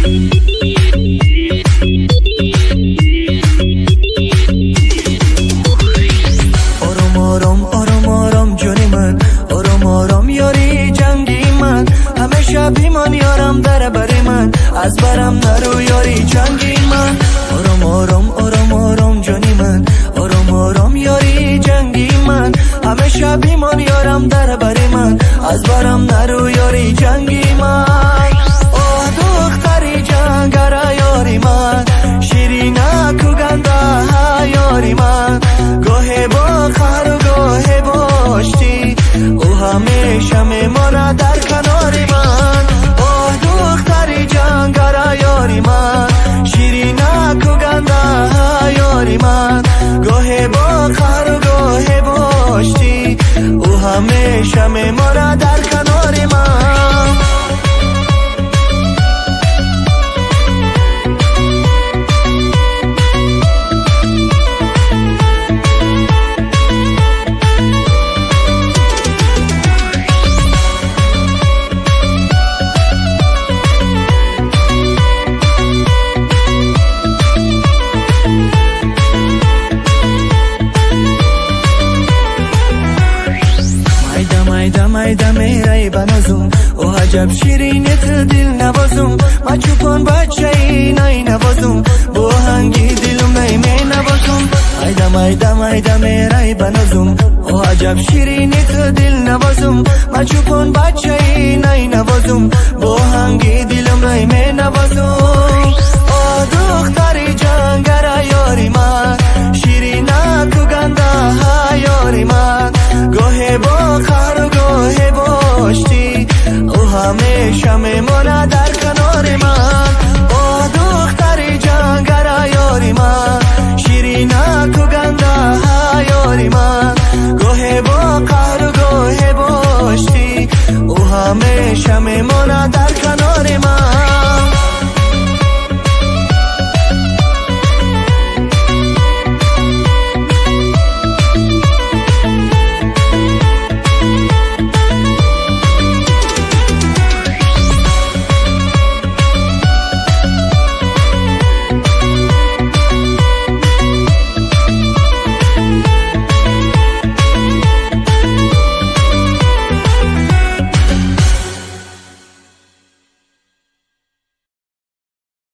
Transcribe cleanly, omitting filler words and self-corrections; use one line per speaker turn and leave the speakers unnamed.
Ором, ором, ором, ором, ҷони ман, ором, ором, ёри ҷанги ман, ҳамеша бимон, ёрам, дар бари ман, аз барам нару, ёри ҷанги ман. Ором, ором, ором, ором, ҷони ман, ором, ором, ёри ҷанги ман, ҳамеша бимон, ёрам, дар бари ман, аз барам нару, ёри ҷанги ман. Оҳ, духтари ҷангара, ёри ман, ширинаку ганда, ёри ман, гоҳе бо қаҳру, гоҳе бо оштӣ, ӯ ҳамеша мемонад дар канори ман. Оҳ, духтари ҷангара, ёри ман, ширинаку ганда, ёри ман, гоҳе бо қаҳру, гоҳе бо оштӣ, ӯ ҳамеша мемонад дар канори ман. Майда, майда, майда мерай ба нозум, о аҷаб ширини ту, дил навозум, ма чӯпон бачаи най навозум, бо оҳанги дилум най менавозум. Майда, майда, майда мерай ба нозум, о аҷаб ширини ту, дил навозум, ма чӯпон бачаи най навозум, бо оҳанги дилум най менавозум. О, духтари ҷангара, ёри ман, ширинаку ганда, ёри ман, гоҳе бо қаҳру, гоҳе бо оштӣ, ӯ ҳамеша мемонад дар канори ман.